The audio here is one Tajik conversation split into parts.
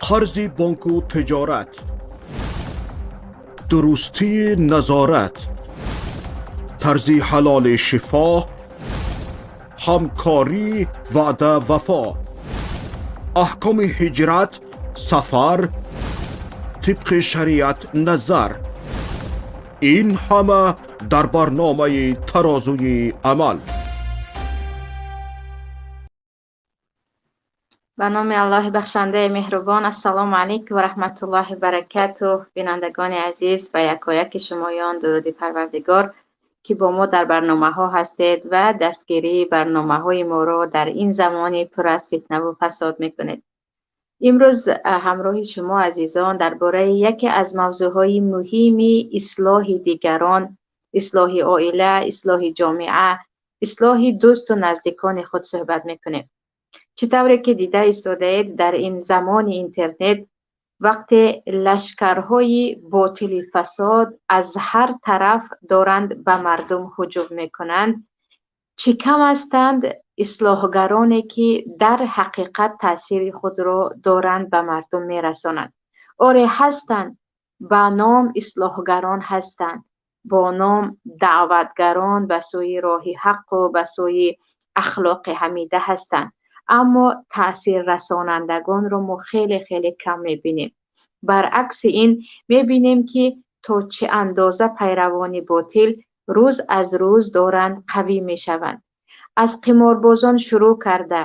Қарзи бонку тиҷорат, дурустии назорат, тарзи ҳалоли шифо, ҳамкорӣ, ваъда, вафо, аҳкоми ҳиҷрат, сафар тибқи шариат назар, ин ҳама дар барномаи «Тарозуи амал». Ба номи Аллоҳи бахшандаи меҳрубон. Ассалому алайкум ва раҳматуллоҳи баракатуҳ. Бинандагони азиз, ба якояки шумоён дуруди Парвардигор, ки бо мо дар барномаҳо ҳастед ва дастгирии барномаҳои моро дар ин замони пур аз фитнаву фасод мекунед. Имрӯз ҳамроҳи шумо азизон дар бораи яке аз мавзӯъҳои муҳими ислоҳи дигарон, ислоҳи оила, ислоҳи ҷомеа, ислоҳи дӯсту наздикони худ суҳбат мекунем. Чӣ тавре ки дида истодаед, дар ин замони интернет, вақте лашкарҳои ботили фасод аз ҳар тараф доранд ба мардум ҳуҷум мекунанд, чӣ кам ҳастанд ислоҳгароне, ки дар ҳақиқат таъсири худро доранд ба мардум мерасонанд. Оре, ҳастанд, ба ном ислоҳгарон ҳастанд, бо ном даъватгарон ба сӯи роҳи ҳаққу ба сӯи ахлоқи ҳамида ҳастанд, аммо таъсиррасонандагонро мо хеле хеле кам мебинем. Баръакси ин мебинем, ки то чӣ андоза пайравони ботил рӯз аз рӯз доранд қавӣ мешаванд. Аз қиморбозон шурӯъ карда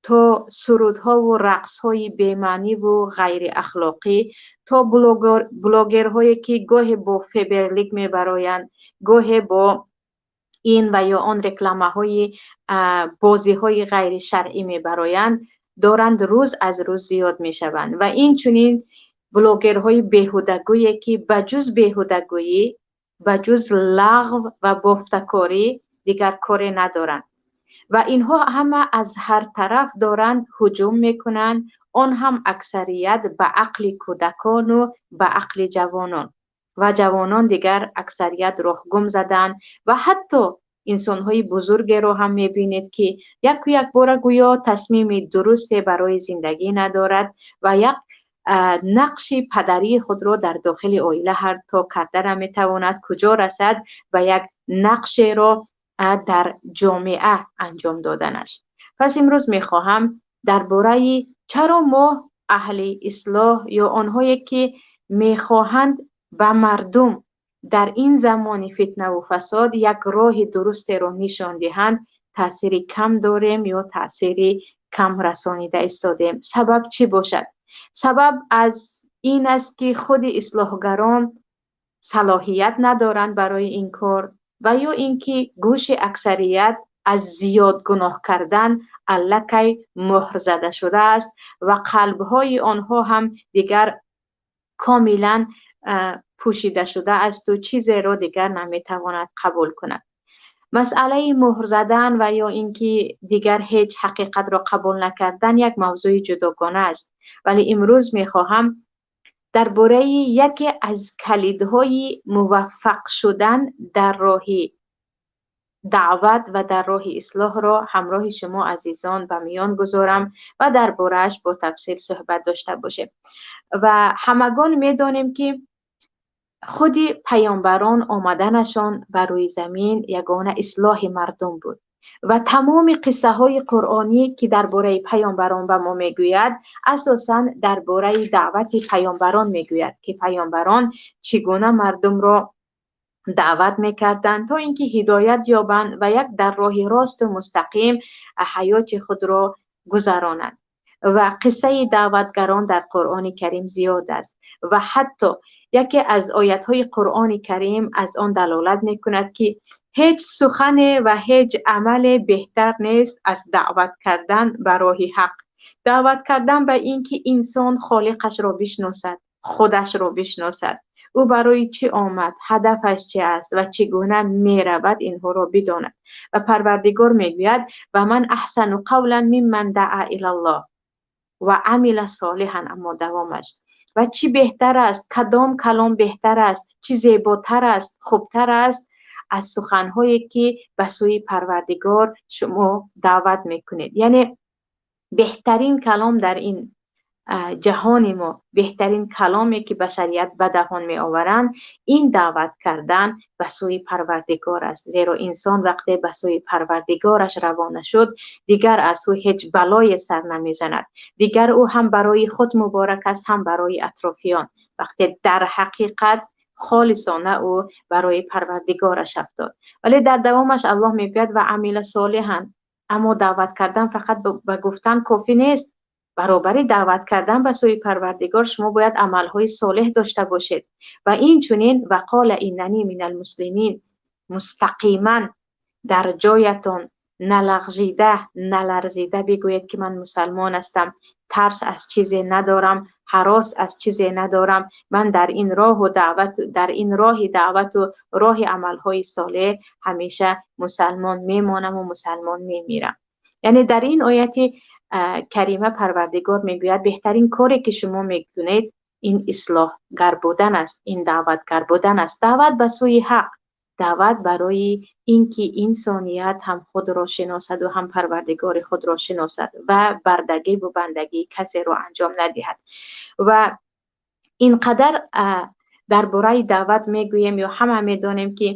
то сурудҳову рақсҳои бемаъниву ғайриахлоқӣ, то блогерҳое, ки гоҳе бо Фаберлик мебароянд, гоҳе бо ин ва ё он рекламаҳои бозиҳои ғайришаръӣ мебароянд, доранд рӯз аз рӯз зиёд мешаванд. Ва инчунин блогерҳои беҳудагӯе, ки ба ҷуз беҳудагӯӣ, ба ҷуз лағв ва бофтакорӣ дигар коре надоранд. Ва инҳо ҳама аз ҳар тараф доранд ҳуҷум мекунанд, он ҳам аксарият ба ақли кӯдакону ба ақли ҷавонон. Ва ҷавонон дигар аксарият роҳгум заданд ва ҳатто инсонҳои бузургеро ҳам мебинед, ки яку якбора гӯё тасмими дурусте барои зиндагӣ надорад ва як нақши падарии худро дар дохили оила ҳатто карда наметавонад, куҷо расад ва як нақшеро дар ҷомеа анҷом доданаш. Пас имрӯз мехоҳам дар бораи чаро мо аҳли ислоҳ ё онҳое, ки мехоҳанд ба мардум дар ин замони фитнаву фасод як роҳи дурустеро нишон диҳанд, таъсири кам дорем ё таъсири кам расонида истодем. Сабаб чӣ бошад? Сабаб аз ин аст, ки худи ислоҳгарон салоҳият надоранд барои ин кор ва ё ин ки гӯши аксарият аз зиёд гуноҳ кардан аллакай муҳр зада шудааст ва қалбҳои онҳо ҳам дигар комилан пӯшида шудаасту чизеро дигар наметавонад қабул кунад. Масъалаи муҳр задан ва ё ин ки дигар ҳеҷ ҳақиқатро қабул накардан як мавзӯи ҷудогона аст, вале имрӯз мехоҳам дар бораи яке аз калидҳои муваффақ шудан дар роҳи даъват ва дар роҳи ислоҳро ҳамроҳи шумо азизон ба миён гузорам ва дар борааш бо тафсил суҳбат дошта бошем. Ва ҳамагон медонем, ки худи паёмбарон омаданашон ба рӯи замин ягона ислоҳи мардум буд ва тамоми қиссаҳои қуръонӣ, ки дар бораи паёмбарон ба мо мегӯяд, асосан дар бораи даъвати паёмбарон мегӯяд, ки паёмбарон чӣ гуна мардумро даъват мекарданд, то ин ки ҳидоят ёбанд ва як дар роҳи росту мустақим ҳаёти худро гузаронанд. Ва қиссаи даъватгарон дар Қуръони Карим зиёд аст ва ҳатто яке аз оятҳои Қуръони Карим аз он далолат мекунад, ки ҳеҷ сухане ва ҳеҷ амале беҳтар нест аз даъват кардан ба роҳи ҳақ, даъват кардан ба ин ки инсон холиқашро бишносад, худашро бишносад, ӯ барои чӣ омад, ҳадафаш чӣ аст ва чӣ гуна меравад, инҳоро бидонад. Ва Парвардигор мегӯяд: «Ва ман аҳсану қавлан мимман даъа илаллоҳ ва амила солиҳан». Аммо давомаш: ва чӣ беҳтар аст, кадом калом беҳтар аст, чӣ зеботар аст, хубтар аст аз суханҳое, ки ба сӯи Парвардигор шумо даъват мекунед? Яъне беҳтарин калом дар ин ҷаҳони мо, беҳтарин каломе ки башарият ба даҳон меоваранд, ин даъват кардан ба сӯи Парвардигор аст. Зеро инсон вақте ба сӯи Парвардигораш равона шуд, дигар аз ӯ ҳеҷ балое сар намезанад. Дигар ӯ ҳам барои худ муборак аст, ҳам барои атрофиён. Вақте дар ҳақиқат холисона ӯ барои Парвардигораш афтод. Вале дар давомаш Аллоҳ мегӯяд: ва амила солиҳан. Аммо даъват кардан фақат ба гуфтан кофӣ нест. Баробари даъват кардан ба сӯи Парвардигор шумо бояд амалҳои солеҳ дошта бошед. Ва инчунин ва қола иннани минал муслимин, мустақиман дар ҷоятон налағжида, наларзида бигӯед ки ман мусалмон ҳастам, тарс аз чизе надорам, ҳарос аз чизе надорам, ман дар ин роҳу даъват, дар ин роҳи даъвату роҳи амалҳои солеҳ ҳамеша мусалмон мемонам ва мусалмон мемирам. Яъне дар ин ояти карима Парвардигор мегӯяд беҳтарин коре ки шумо мекунед ин ислоҳгар будан аст, ин даъватгар будан аст. Даъват ба сӯи ҳақ, даъват барои ин ки инсоният ҳам худро шиносад ва ҳам Парвардигори худро шиносад ва бардагиву бандагии касеро анҷом надиҳад. Ва ин қадар дар бораи даъват мегӯем ё ҳама медонем ки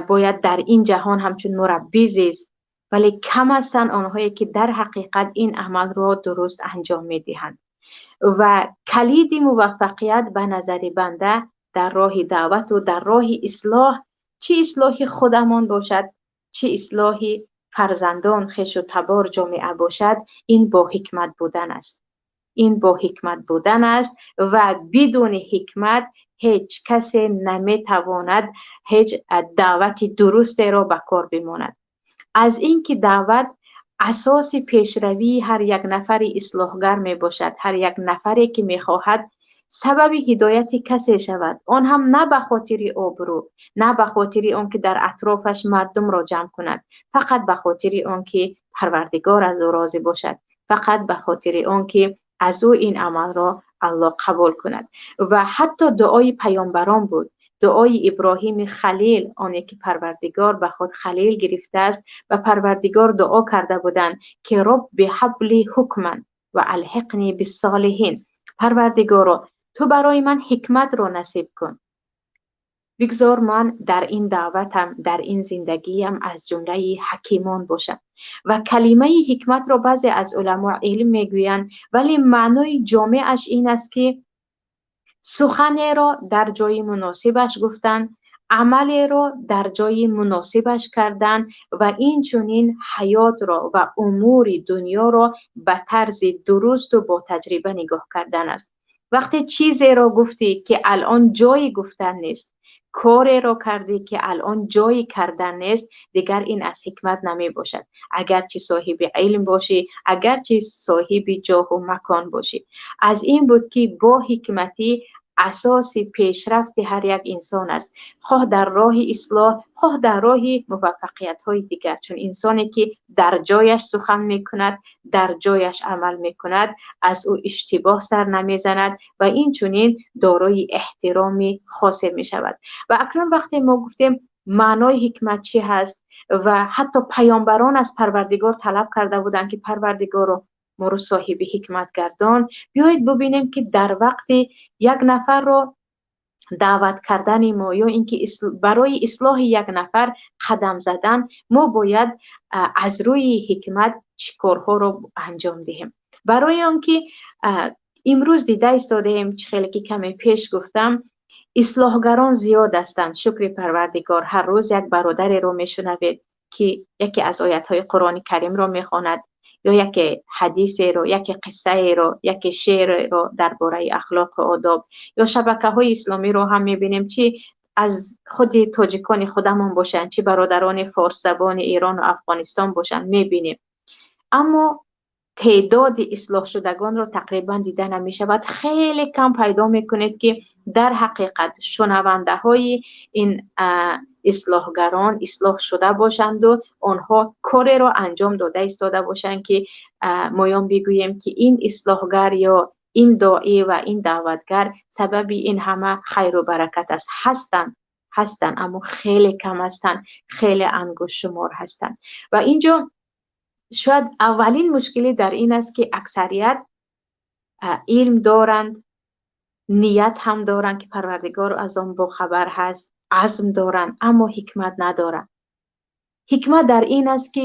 бояд дар ин ҷаҳон ҳамчун мураббӣ зист, вале кам ҳастанд онҳое ки дар ҳақиқат ин амалро дуруст анҷом медиҳанд. Ва калиди муваффақият ба назари банда дар роҳи даъвату дар роҳи ислоҳ, чӣ ислоҳи худамон бошад, чӣ ислоҳи фарзандон, хешу табор, ҷомеа бошад, ин бо ҳикмат будан аст. Ин бо ҳикмат будан аст ва бидуни ҳикмат ҳеҷ касе наметавонад ҳеҷ даъвати дурустеро ба кор бимонад. Аз ин ки даъват асоси пешравии ҳар як нафари ислоҳгар мебошад, ҳар як нафаре ки мехоҳад сабаби ҳидояти касе шавад, он ҳам на ба хотири обрӯ, на ба хотири он ки дар атрофаш мардумро ҷамъ кунад, фақат ба хотири он ки Парвардигор аз ӯ розӣ бошад, фақат ба хотири он ки аз ӯ ин амалро Аллоҳ қабул кунад. Ва ҳатто дуои паёмбарон буд, дуои Иброҳими Халил, оне ки Парвардигор ба худ Халил гирифтааст, ба Парвардигор дуо карда буданд ки робби ҳабли ҳукман ва алҳиқни биссолиҳин. Парвардигоро, ту барои ман ҳикматро насиб кун, бигзор ман дар ин даъватам, дар ин зиндагиям аз ҷумлаи ҳакимон бошам. Ва калимаи ҳикматро баъзе аз уламо илм мегӯянд, вале маънои ҷомеаш ин аст ки суханеро дар ҷои муносибаш гуфтан, амалеро дар ҷои муносибаш кардан ва инчунин ҳаётро ва умури дунёро ба тарзи дурусту бо таҷриба нигоҳ кардан аст. Вақте чизеро гуфтӣ ки алон ҷои гуфтан нест, кореро кардӣ ки алон ҷои кардан нест, дигар ин аз ҳикмат намебошад. Агарчи соҳиби илм бошӣ, агарчи соҳиби ҷоҳу макон бошӣ. Аз ин буд ки бо ҳикматӣ асоси пешрафти ҳар як инсон аст, хоҳ дар роҳи ислоҳ, хоҳ дар роҳи муваффақиятҳои дигар. Чун инсоне ки дар ҷояш сухан мекунад, дар ҷояш амал мекунад, аз ӯ иштибоҳ сар намезанад ва инчунин дорои эҳтироми хосе мешавад. Ва акнун вақте мо гуфтем маънои ҳикмат чӣ ҳаст ва ҳатто паёмбарон аз Парвардигор талаб карда буданд ки Парвардигоро моро соҳиби ҳикмат гардон, биёед бубинем ки дар вақти як нафарро даъват кардани мо ё ин ки барои ислоҳи як нафар қадам задан, мо бояд аз рӯи ҳикмат чӣ корҳоро анҷом диҳем. Барои он ки имрӯз дида истодаем, чӣ хеле ки каме пеш гуфтам, ислоҳгарон зиёд ҳастанд. Шукри Парвардигор, ҳар рӯз як бародареро мешунавед ки яке аз оятҳои Қуръони Каримро мехонад ё яке ҳадисеро, яке қиссаеро, яке шеъреро дар бораи ахлоқу одоб, ё шабакаҳои исломиро ҳам мебинем, чи аз худи тоҷикони худамон бошанд, чи бародарони форсзабони Эрону Афғонистон бошанд, мебинем. Аммо теъдоди ислоҳшудагонро тақрибан дида намешавад. Хеле кам пайдо мекунед ки дар ҳақиқат шунавандаҳои ин ислоҳгарон ислоҳ шуда бошанду онҳо кореро анҷом дода истода бошанд ки моён бигӯем ки ин ислоҳгар ё ин доӣ ва ин даъватгар сабаби ин ҳама хайру баракат аст. Ҳастанд, ҳастанд, аммо хеле кам ҳастанд, хеле ангуштшумор ҳастанд. Ва инҷо шояд аввалин мушкилӣ дар ин аст ки аксарият Илм доранд, ният ҳам доранд, ки Парвардигор аз он бохабар ҳаст, азм доранд, аммо ҳикмат надоранд. Ҳикмат дар ин аст, ки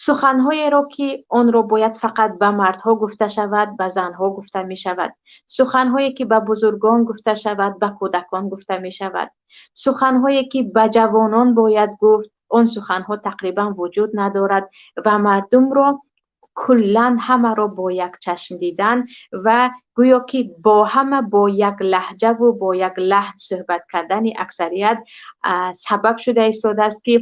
суханҳоеро, ки онро бояд фақат ба мардҳо гуфта шавад, ба занҳо гуфта мешавад. Суханҳое ки ба бузургон гуфта шавад, ба кӯдакон гуфта мешавад. Суханҳое ки ба ҷавонон бояд гуфт, он суханҳо тақрибан вуҷуд надорад ва мардумро куллан ҳамаро бо як чашм дидан ва гӯё ки бо ҳама бо як лаҳҷаву бо як лаҳн суҳбат кардани аксарият сабаб шуда истодааст, ки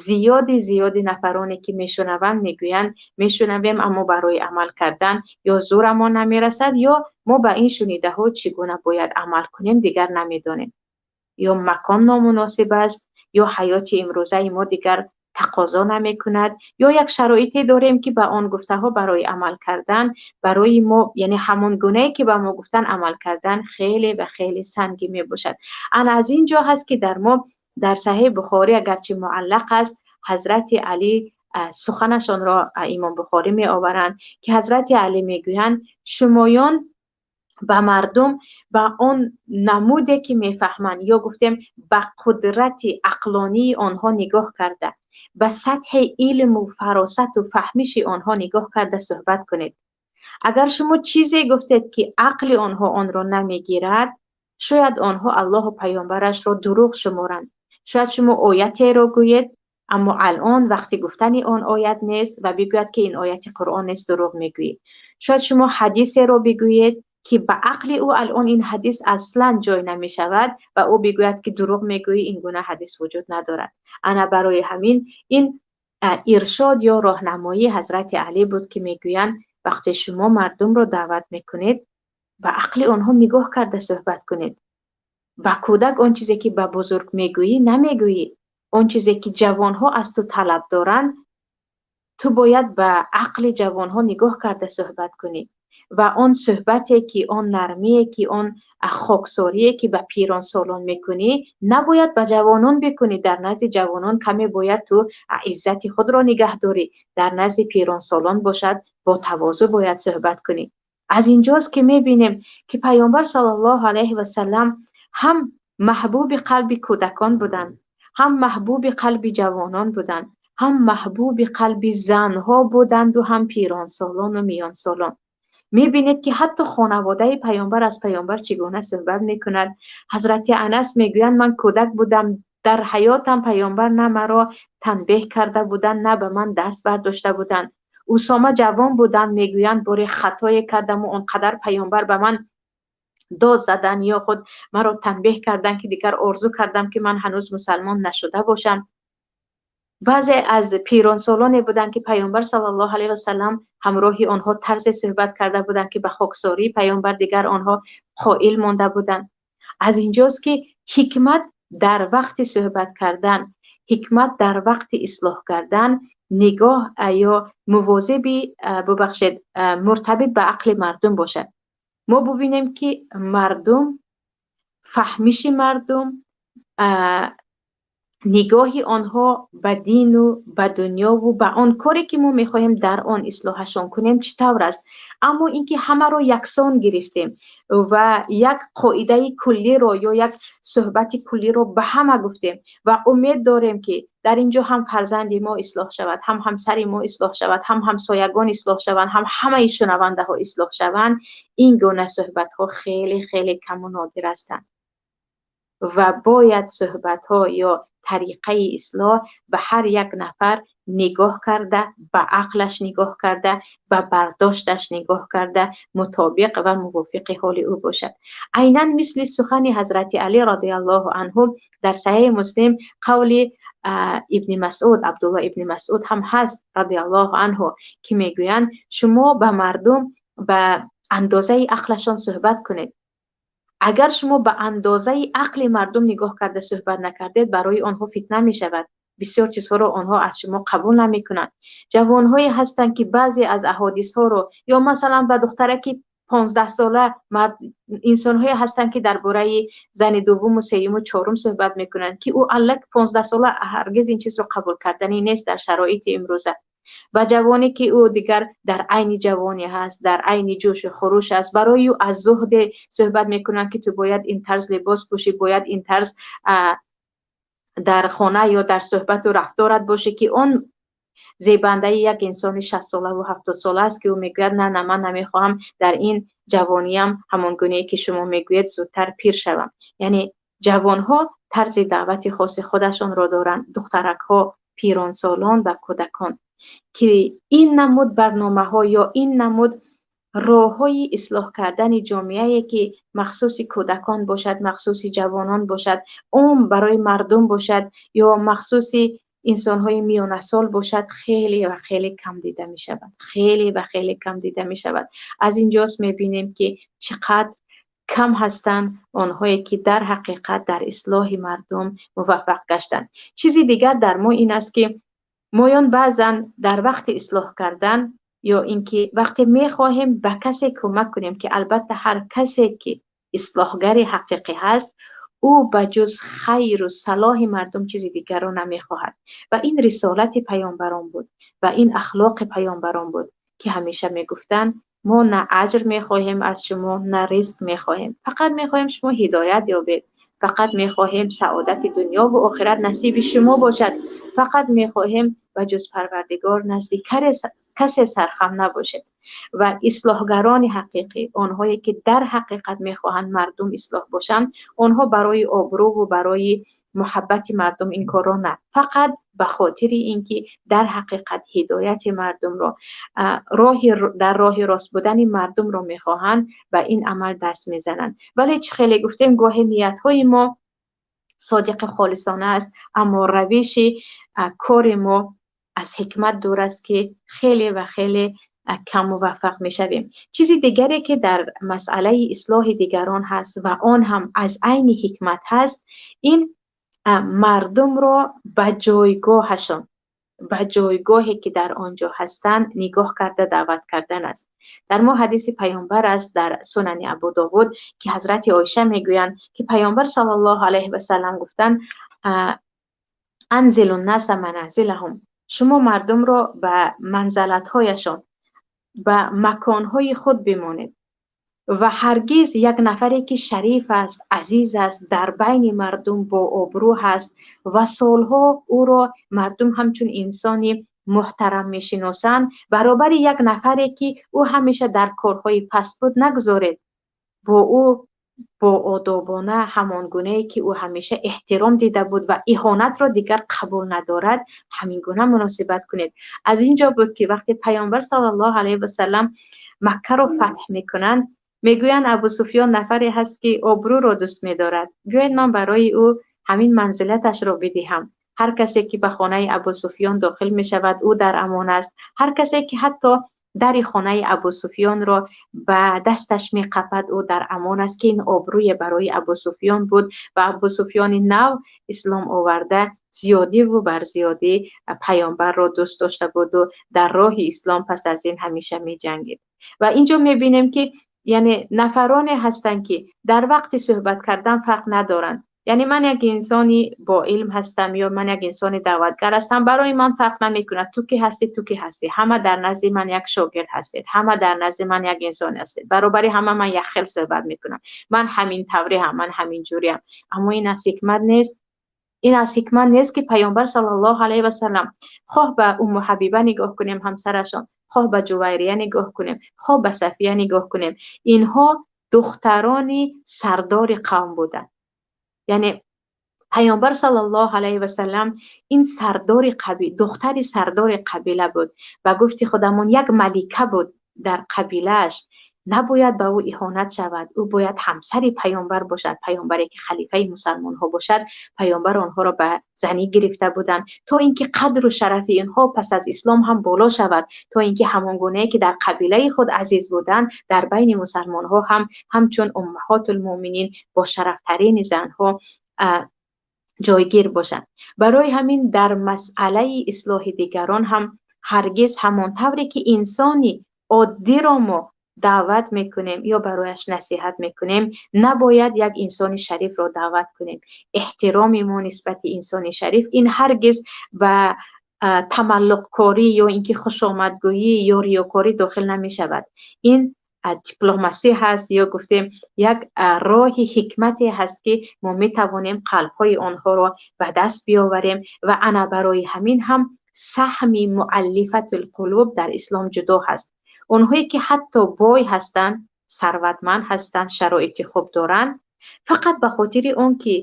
зиёди зиёди нафароне, ки мешунаванд, мегӯянд: мешунавем, аммо барои амал кардан ё зӯрамон намерасад, ё мо ба ин шунидаҳо чӣ гуна бояд амал кунем, дигар намедонем, ё макон номуносиб аст, ё ҳаёти имрӯзаи мо дигар тақозо намекунад, ё як шароите дорем, ки ба он гуфтаҳо барои амал кардан барои мо, яъне ҳамон гунае ки ба мо гуфтан, амал кардан хеле ва хеле сангин мебошад. Ана аз ин ҷо ҳаст, ки дар мо дар Саҳеҳи Бухорӣ, агарчи муаллақ аст, Ҳазрати Алӣ суханашонро Имом Бухорӣ меоваранд, ки Ҳазрати Алӣ мегӯянд: шумоён ба мардум ба он намуде ки мефаҳманд, ё гуфтем, ба қудрати ақлонии онҳо нигоҳ карда, ба сатҳи илму фаросату фаҳмиши онҳо нигоҳ карда суҳбат кунед. Агар шумо чизе гуфтед, ки ақли онҳо онро намегирад, шояд онҳо Аллоҳу паёмбарашро дурӯғ шуморанд. Шояд шумо оятеро гӯед, аммо алон вақти гуфтани он оят нест, ва бигӯяд, ки ин ояти Қуръон нест, дурӯғ мегӯӣ. Шояд шумо ҳадисеро бигӯед, ки ба ақли ӯ алон ин ҳадис аслан ҷой намешавад, ва ӯ бигӯяд, ки дурӯғ мегӯӣ, ин гуна ҳадис вуҷуд надорад. Ана барои ҳамин ин иршод ё роҳнамоии Ҳазрати Алӣ буд, ки мегӯянд: вақте шумо мардумро даъват мекунед, ба ақли онҳо нигоҳ карда суҳбат кунед. Ба кӯдак он чизе ки ба бузург мегӯӣ, намегӯӣ. Он чизе ки ҷавонҳо аз ту талаб доранд, ту бояд ба ақли ҷавонҳо нигоҳ карда суҳбат кунӣ ва он суҳбате ки, он нармие ки, он хоксорие ки ба пиронсолон мекунӣ, набояд ба ҷавонон бикунӣ. Дар назди ҷавонон каме бояд ту иззати худро нигаҳ дорӣ, дар назди пиронсолон бошад, бо тавозӯ бояд суҳбат кунӣ. Аз инҷост, ки мебинем, ки Паёмбар саллаллоҳу алайҳи васаллам ҳам маҳбуби қалби кӯдакон буданд, ҳам маҳбуби қалби ҷавонон буданд, ҳам маҳбуби қалби занҳо буданду ҳам пиронсолону миёнсолон. Мебинед, ки ҳатто хонаводаи паёмбар аз паёмбар чӣ гуна суҳбат мекунад. Ҳазрати Анас мегӯянд: ман кӯдак будам, дар ҳаётам паёмбар на маро танбеҳ карда буданд, на ба ман даст бардошта буданд. Усома ҷавон буданд, мегӯянд: боре хатое кардаму он қадар паёмбар ба ман дод задан ё худ маро танбеҳ карданд, ки дигар орзу кардам, ки ман ҳанӯз мусалмон нашуда бошам. Баъзе аз пиронсолоне буданд, ки паёмбар саллаллоҳу алайҳи васаллам ҳамроҳи онҳо тарзе суҳбат карда буданд, ки ба хоксории паёмбар дигар онҳо қоил монда буданд. Аз инҷост, ки ҳикмат дар вақти суҳбат кардан, ҳикмат дар вақти ислоҳ кардан нигоҳ ё мувозиби, бубахшед, муртабит ба ақли мардум бошад. Мо бубинем, ки мардум, фаҳмиши мардум, нигоҳи онҳо ба дину ба дунёву ба он коре ки мо мехоҳем дар он ислоҳашон кунем, чӣ тавр аст. Аммо ин ки ҳамаро яксон гирифтем ва як қоидаи куллиро ё як суҳбати куллиро ба ҳама гуфтем ва умед дорем, ки дар ин ҷо ҳам фарзанди мо ислоҳ шавад, ҳам ҳамсари мо ислоҳ шавад, ҳам ҳамсоягон ислоҳ шаванд, ҳам ҳамаи шунавандаҳо ислоҳ шаванд, ин гуна суҳбатҳо хеле хеле каму нодир ҳастанд ва бояд суҳбатҳо ё тариқаи ислоҳ ба ҳар як нафар нигоҳ карда, ба ақлаш нигоҳ карда, ба бардошташ нигоҳ карда, мутобиқ ва мувофиқи ҳоли ӯ бошад. Айнан мисли сухани Ҳазрати Алӣ радиаллоҳу анҳу, дар Саҳеҳи Муслим қавли Ибни Масъуд, Абдулло ибни Масъуд ҳам ҳаст радиаллоҳу анҳу, ки мегӯянд: шумо ба мардум ба андозаи ақлашон суҳбат кунед. Агар шумо ба андозаи ақли мардум нигоҳ карда суҳбат накардед, барои онҳо фитна мешавад, бисёр чизҳоро онҳо аз шумо қабул намекунанд. Ҷавонҳое ҳастанд, ки баъзе аз аҳодисҳоро ё масалан ба духтараки 15-сола, инсонҳое ҳастанд, ки дар бораи зани дуввуму сеюму чорум суҳбат мекунанд, ки ӯ аллак 15-сола ҳаргиз ин чизро қабул карданӣ нест дар шароити имрӯза. Ба ҷавоне ки ӯ дигар дар айни ҷавонӣ ҳаст, дар айни ҷӯшу хурӯш аст, барои ӯ аз зуҳде суҳбат мекунанд, ки ту бояд ин тарз либос пӯшӣ, бояд ин тарз дар хона ё дар суҳбату рафторат бошӣ, ки он зебандаи як инсони 60-солаву 70-сола аст, ки ӯ мегӯяд: на, на, ман намехоҳам дар ин ҷавониям ҳамон гунае ки шумо мегӯед зудтар пир шавам. Яъне ҷавонҳо тарзи даъвати хоси худашонро доранд, духтаракҳо, пиронсолон ва кӯдакон, ки ин намуд барномаҳо ё ин намуд роҳҳои ислоҳ кардани ҷомеае ки махсуси кӯдакон бошад, махсуси ҷавонон бошад, ум барои мардум бошад ё махсуси инсонҳои миёнасол бошад, хеле ва хеле кам дида мешавад, хеле ва хеле кам дида мешавад. Аз инҷост мебинем, ки чӣ қадр кам ҳастанд онҳое ки дар ҳақиқат дар ислоҳи мардум муваффақ гаштанд. Чизи дигар дар мо ин аст, ки моён баъзан дар вақти ислоҳ кардан ё ин ки вақте мехоҳем ба касе кӯмак кунем, ки албатта ҳар касе ки ислоҳгари ҳақиқӣ ҳаст, ӯ ба ҷуз хайру салоҳи мардум чизи дигарро намехоҳад. Ва ин рисолати паёмбарон буд ва ин ахлоқи паёмбарон буд, ки ҳамеша мегуфтанд: мо на аҷр мехоҳем аз шумо, на ризқ мехоҳем, фақат мехоҳем шумо ҳидоят ёбед, фақат мехоҳем саодати дунёву охират насиби шумо бошад, фақат мехоҳем ба ҷуз Парвардигор назди касе сархам набошед. Ва ислоҳгарони ҳақиқӣ, онҳое ки дар ҳақиқат мехоҳанд мардум ислоҳ бошанд, онҳо барои обрӯву барои муҳаббати мардум ин корро на, фақат ба хотири ин ки дар ҳақиқат ҳидояти мардумро, роҳи дар роҳи рост будани мардумро мехоҳанд, ба ин амал даст мезананд. Вале чӣ хеле гуфтем, гоҳе ниятҳои мо содиқи холисона аст, аммо равиши кори мо аз ҳикмат дур аст, ки хеле ва хеле кам муваффақ мешавем. Чизи дигаре ки дар масъалаи ислоҳи дигарон ҳаст ва он ҳам аз айни ҳикмат ҳаст, ин мардумро ба ҷойгоҳашон, ба ҷойгоҳе ки дар он ҷо ҳастанд, нигоҳ карда даъват кардан аст. Дар мо ҳадиси паёмбар аст дар Сунани Абу Довуд, ки ҳазрати Оиша мегӯянд, ки паёмбар саллаллоҳу алайҳи васаллам гуфтанд: анзилу ннаса маназилаҳум, шумо мардумро ба манзалатҳояшон, ба маконҳои худ бимонед ва ҳаргиз як нафаре ки шариф аст, азиз аст, дар байни мардум бо обрӯ ҳаст ва солҳо ӯро мардум ҳамчун инсони муҳтарам мешиносанд, баробари як нафаре ки ӯ ҳамеша дар корҳои паст буд нагузоред. Бо ӯ бо одобона, ҳамон гунае ки ӯ ҳамеша эҳтиром дида буд ва иҳонатро дигар қабул надорад, ҳамин гуна муносибат кунед. Аз ин ҷо буд, ки вақте паёмбар саллаллоҳу алайҳи васаллам Маккаро фатҳ мекунанд, мегӯянд: Абу Суфён нафаре ҳаст ки обрӯро дӯст медорад, биёед ман барои ӯ ҳамин манзилаташро бидиҳам. Ҳар касе ки ба хонаи Абу Суфён дохил мешавад, ӯ дар амон аст. Ҳар касе ки ҳатто дари хонаи Абу Суфёнро ба дасташ меқапад, ӯ дар амон аст, ки ин обрӯе барои Абу Суфён буд. Ва Абу Суфёни нав ислом оварда зиёдиву бар зиёдӣ паёмбарро дӯст дошта буду дар роҳи ислом пас аз ин ҳамеша меҷангид. Ва инҷо мебинем, ки яъне нафароне ҳастанд, ки дар вақти суҳбат кардан фарқ надоранд. Яъне ман як инсони бо илм ҳастам ё ман як инсони даъватгар ҳастам, барои ман фарқ намекунад, ту ки ҳастӣ, ту ки ҳастӣ, ҳама дар назди ман як шогирд ҳастед, ҳама дар назди ман як инсон ҳастед, баробари ҳама ман як хел суҳбат мекунам, ман ҳамин тавриам, ман ҳамин ҷуриам. Аммо ин аз ҳикмат нест. Ин аз ҳикмат нест, ки паёмбар саллаллоҳу алайҳи васаллам, хоҳ ба Умму Ҳабиба нигоҳ кунем, ҳамсарашон, хоҳ ба Ҷувайрия нигоҳ кунем, хоҳ ба Сафия нигоҳ кунем, инҳо духтарони сардори қавм буданд. Яъне паёмбар саллаллоҳу алайҳи васаллам ин сардори қабил, духтари сардори қабила буд. Ба гуфти худамон, як малика буд дар қабилааш. Набояд ба ӯ иҳонат шавад, ӯ бояд ҳамсари паёмбар бошад, паёмбаре ки халифаи мусалмонҳо бошад. Паёмбар онҳоро ба занӣ гирифта буданд, то ин ки қадру шарафи инҳо пас аз ислом ҳам боло шавад, то ин ки ҳамон гунае ки дар қабилаи худ азиз буданд, дар байни мусалмонҳо ҳам ҳамчун уммаҳотулмӯъминин бо шарафтарини занҳо ҷойгир бошанд. Барои ҳамин дар масъалаи ислоҳи дигарон ҳам ҳаргиз ҳамон тавре ки инсони оддиро мо даъват мекунем ё барояш насиҳат мекунем, набояд як инсони шарифро даъват кунем. Эҳтироми мо нисбати инсони шариф ин ҳаргиз ба тамаллуқкорӣ ё ин ки хушомадгӯӣ ё риёкорӣ дохил намешавад. Ин дипломасӣ ҳаст ё гуфтем як роҳи ҳикмате ҳаст, ки мо метавонем қалбҳои онҳоро ба даст биёварем. Ва ана барои ҳамин ҳам саҳми муаллифатул қулуб дар ислом ҷудо ҳаст. Онҳое ки ҳатто бой ҳастанд, сарватманд ҳастанд, шароити хуб доранд, фақат ба хотири он ки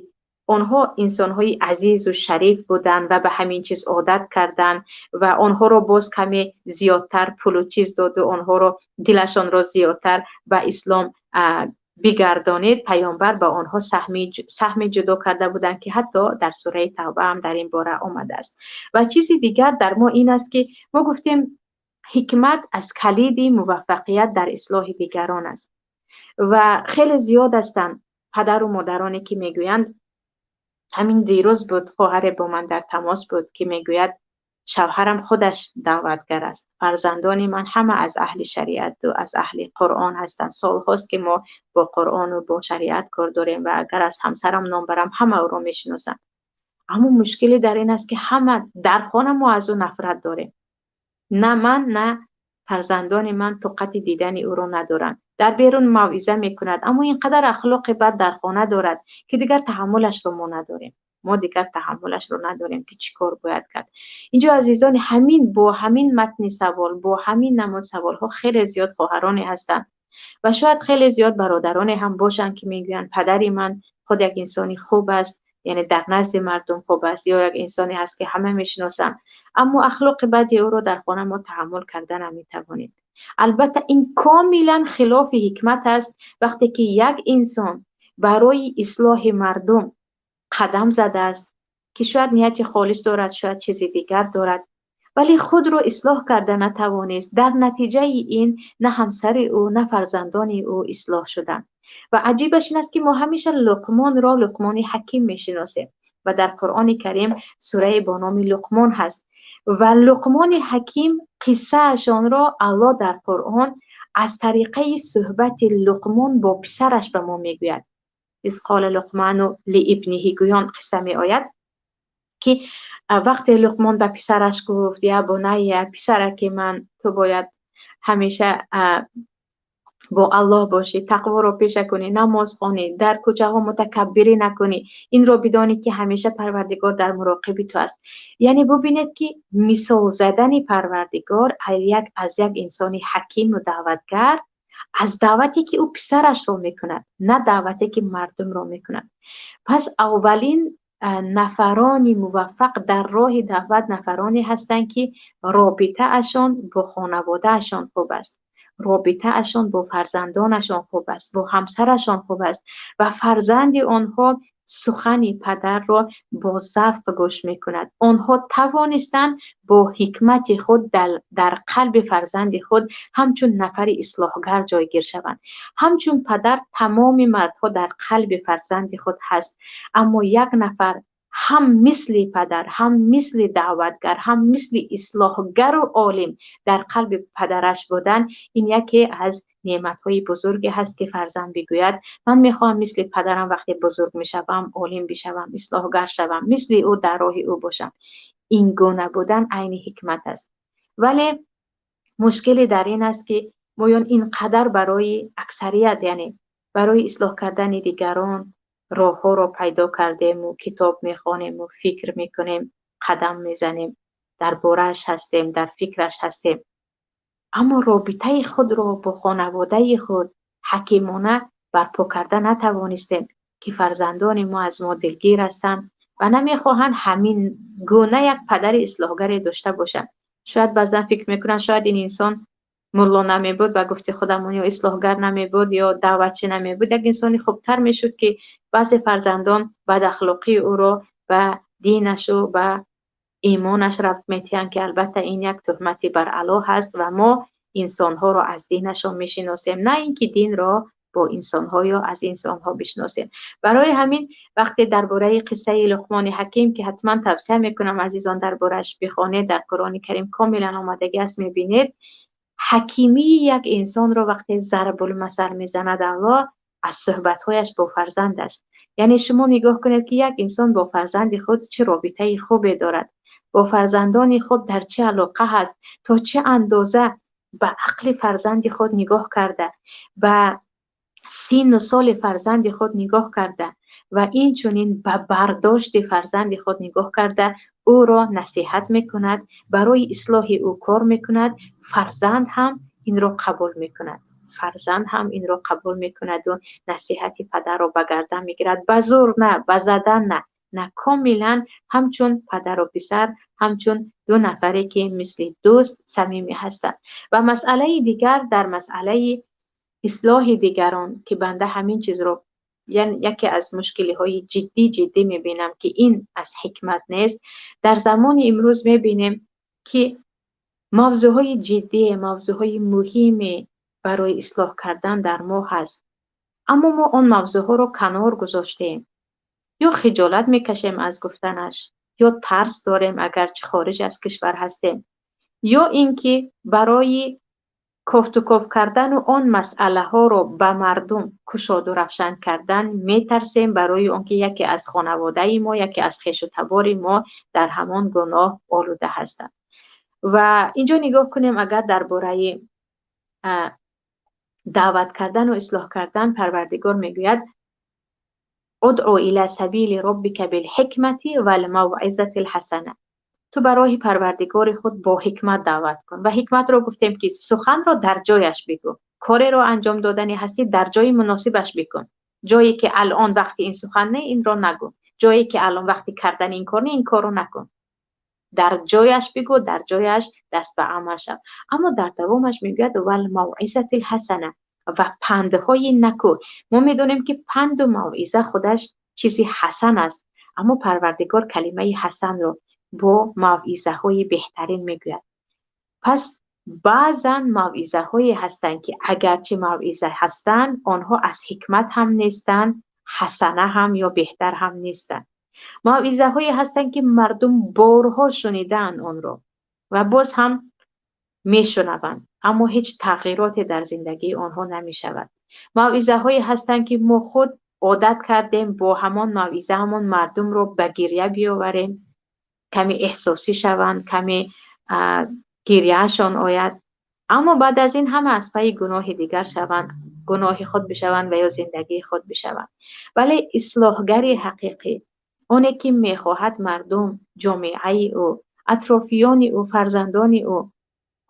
онҳо инсонҳои азизу шариф буданд ва ба ҳамин чиз одат карданд ва онҳоро боз каме зиёдтар пулу чиз доду онҳоро дилашонро зиёдтар ба ислом бигардонед, паёмбар ба онҳо саҳми ҷудо карда буданд, ки ҳатто дар сураи Тавба ҳам дар ин бора омадааст. Ва чизи дигар дар мо ин аст, ки мо гуфтем ҳикмат аз калиди муваффақият дар ислоҳи дигарон аст. Ва хеле зиёд ҳастанд падару модароне, ки мегӯянд, ҳамин дирӯз буд, хоҳаре бо ман дар тамос буд, ки мегӯяд: шавҳарам худаш даъватгар аст, фарзандони ман ҳама аз аҳли шариату аз аҳли Қуръон ҳастанд, солҳост, ки мо бо Қуръону бо шариат кор дорем ва агар аз ҳамсарам ном барам, ҳама ӯро мешиносанд. Аммо мушкиле дар ин аст, ки ҳама дар хона мо аз ӯ нафрат дорем. На ман, на фарзандони ман тоқати дидани ӯро надоранд. Дар берун мавъиза мекунад, аммо ин қадар ахлоқи бад дар хона дорад, ки дигар таҳаммулашро мо надорем, мо дигар таҳаммулашро надорем, ки чӣ кор бояд кард? Инҷо, азизон, ҳамин бо ҳамин матни савол, бо ҳамин намуд саволҳо хеле зиёд хоҳароне ҳастанд ва шояд хеле зиёд бародароне ҳам бошанд, ки мегӯянд: падари ман худ як инсони хуб аст, яъне дар назди мардум хуб аст ё як инсоне ҳаст, ки ҳама мешиносанд, аммо ахлоқи бади ӯро дар хона мо таҳаммул карда наметавонем. Албатта, ин комилан хилофи ҳикмат аст. Вақте ки як инсон барои ислоҳи мардум қадам задааст, ки шояд нияти холис дорад, шояд чизи дигар дорад, вале худро ислоҳ карда натавонист, дар натиҷаи ин на ҳамсари ӯ, на фарзандони ӯ ислоҳ шуданд. Ва аҷибаш ин аст, ки мо ҳамеша Луқмонро Луқмони Ҳаким мешиносем ва дар Қуръони Карим сурае бо номи Луқмон ҳаст ва Луқмони Ҳаким қиссаашонро Аллоҳ дар Қуръон аз тариқаи суҳбати Луқмон бо писараш ба мо мегӯяд. إذ قال لقمان لابنه гӯён қисса меояд, ки вақте Луқмон ба писараш гуфт: يا بني, писараки ман, ту бояд ҳамеша бо Аллоҳ бошӣ, тақворо пеша кунӣ, намоз хонӣ, дар кӯчаҳо мутакаббирӣ накунӣ, инро бидонӣ, ки ҳамеша Парвардигор дар муроқиби ту аст. Яъне бубинед, ки мисол задани Парвардигор аз як инсони ҳакиму даъватгар, аз даъвате, ки ӯ писарашро мекунад, на даъвате, ки мардумро мекунад. Пас аввалин нафарони муваффақ дар роҳи даъват нафароне ҳастанд, ки робитаашон бо хонаводаашон хуб аст, робитаашон бо фарзандонашон хуб аст, бо ҳамсарашон хуб аст ва фарзанди онҳо сухани падарро бо завқ гӯш мекунад. Онҳо тавонистанд бо ҳикмати худ дар қалби фарзанди худ ҳамчун нафари ислоҳгар ҷойгир шаванд. Ҳамчун падар тамоми мардҳо дар қалби фарзанди худ ҳаст, аммо як нафар ҳам мисли падар, ҳам мисли даъватгар, ҳам мисли ислоҳгару олим дар қалби падараш будан, ин яке аз неъматҳои бузурге ҳаст, ки фарзанд бигӯяд: ман мехоҳам мисли падарам вақте бузург мешавам, олим бишавам, ислоҳгар шавам, мисли ӯ дар роҳи ӯ бошам. Ин гуна будан айни ҳикмат аст. Вале мушкиле дар ин аст, ки моён ин қадар барои аксарият, яъне барои ислоҳ кардани дигарон роҳҳоро пайдо кардему, китоб мехонему, фикр мекунем, қадам мезанем, дар борааш ҳастем, дар фикраш ҳастем, аммо робитаи худро бо хонаводаи худ ҳакимона барпо карда натавонистем, ки фарзандони мо аз мо дилгир ҳастанд ва намехоҳанд ҳамин гуна як падари ислоҳгаре дошта бошанд. Шояд баъзан фикр мекунанд, шояд ин инсон мулло намебуд, ба гуфти худамон, ё ислоҳгар намебуд, ё даъватчӣ намебуд, як инсони хубтар мешуд, ки баъзе фарзандон бадахлоқии ӯро ба динашу ба имонаш рабт метиҳанд, ки албатта ин як туҳмати бар Аллоҳ ҳаст ва мо инсонҳоро аз динашон мешиносем, на ин ки динро бо инсонҳо ё аз инсонҳо бишносем. Барои ҳамин вақте дар бораи қиссаи Луқмони Ҳаким, ки ҳатман тавсия мекунам, азизон, дар борааш бихонед, дар Қуръони Карим комилан омадагӣ аст, мебинед ҳакимии як инсонро вақте зарбулмасал мезанад Аллоҳ аз суҳбатҳояш бо фарзандаш. Яъне шумо нигоҳ кунед, ки як инсон бо фарзанди худ чӣ робитаи хубе дорад. Бо фарзандони худ дар чӣ алоқа ҳаст, то чӣ андоза ба ақли фарзанди худ нигоҳ карда, ба синну соли фарзанди худ нигоҳ карда ва инчунин ба бардошти фарзанди худ нигоҳ карда ӯро насиҳат мекунад, барои ислоҳи ӯ кор мекунад, фарзанд ҳам инро қабул мекунад. Фарзанд ҳам инро қабул мекунаду насиҳати падарро ба гардан мегирад. Ба зӯр на, ба задан на, на, комилан ҳамчун падару писар, ҳамчун ду нафаре ки мисли дӯст самимӣ ҳастанд. Ва масъалаи дигар дар масъалаи ислоҳи дигарон, ки банда ҳамин чизро яке аз мушкилиҳои ҷиддӣ ҷиддӣ мебинам, ки ин аз ҳикмат нест. Дар замони имрӯз мебинем, ки мавзӯъҳои ҷиддие, мавзӯъҳои муҳиме барои ислоҳ кардан дар мо ҳаст, аммо мо он мавзӯъҳоро канор гузоштем, ё хиҷолат мекашем аз гуфтанаш, ё тарс дорем, агарчи хориҷ аз кишвар ҳастем, ё ин ки барои кофтуков кардану он масъалаҳоро ба мардум кушоду равшан кардан метарсем, барои он ки яке аз хонаводаи мо, яке аз хешу табори мо дар ҳамон гуноҳ олуда ҳастанд. Ва инҷо нигоҳ кунем, агар дар бораи даъват кардану ислоҳ кардан Парвардигор мегӯяд: удъу ила сабили роббика билҳикмати валмавъизати лҳасана. Ту ба роҳи Парвардигори худ бо ҳикмат даъват кун. Ва ҳикматро гуфтем, ки суханро дар ҷояш бигӯ, кореро анҷом додани ҳастӣ, дар ҷои муносибаш бикун. Ҷое ки алон вақти ин сухан не, инро нагӯ. Ҷое ки алон вақти кардани ин кор не, ин корро накун. Дар ҷояш бигӯ, дар ҷояш даст ба амал шав. Аммо дар давомаш мегӯяд: валмавъизати лҳасана, ва пандҳои накӯ. Мо медонем, ки панду мавъиза худаш чизи ҳасан аст, аммо Парвардигор калимаи ҳасанро бо мавъизаҳои беҳтарин мегӯяд. Пас баъзан мавъизаҳое ҳастанд, ки агарчи мавъиза ҳастанд, онҳо аз ҳикмат ҳам нестанд, ҳасана ҳам ё беҳтар ҳам нестанд. Мавъизаҳое ҳастанд, ки мардум борҳо шунидаанд онро ва боз ҳам мешунаванд, аммо ҳеҷ тағйироте дар зиндагии онҳо намешавад. Мавъизаҳое ҳастанд, ки мо худ одат кардем бо ҳамон мавъиза ҳамон мардумро ба гиря биёварем, каме эҳсосӣ шаванд, каме гиряашон ояд, аммо баъд аз ин ҳама аз пайи гуноҳи дигар шаванд, гуноҳи худ бишаванд ва ё зиндагии худ бишаванд. Вале ислоҳгари ҳақиқӣ, оне ки мехоҳад мардум, ҷомеаи ӯ, атрофиёни ӯ, фарзандони ӯ,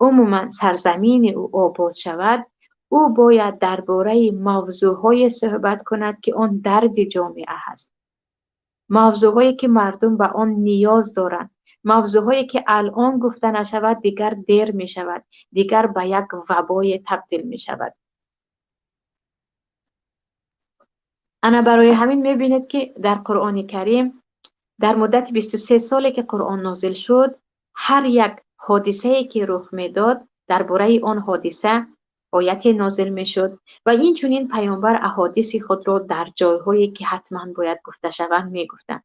умуман сарзамини ӯ обод шавад, ӯ бояд дар бораи мавзӯъҳое суҳбат кунад, ки он дарди ҷомеа ҳаст, мавзӯъҳое ки мардум ба он ниёз доранд, мавзӯъҳое ки алон гуфта нашавад, дигар дер мешавад, дигар ба як вабое табдил мешавад. Ана барои ҳамин мебинед, ки дар Қуръони Карим дар муддати 23 соле ки Қуръон нозил шуд, ҳар як ҳодисае ки рух медод, дар бораи он ҳодиса ояте нозил мешуд ва инчунин паёмбар аҳодиси худро дар ҷойҳое ки ҳатман бояд гуфта шаванд мегуфтанд.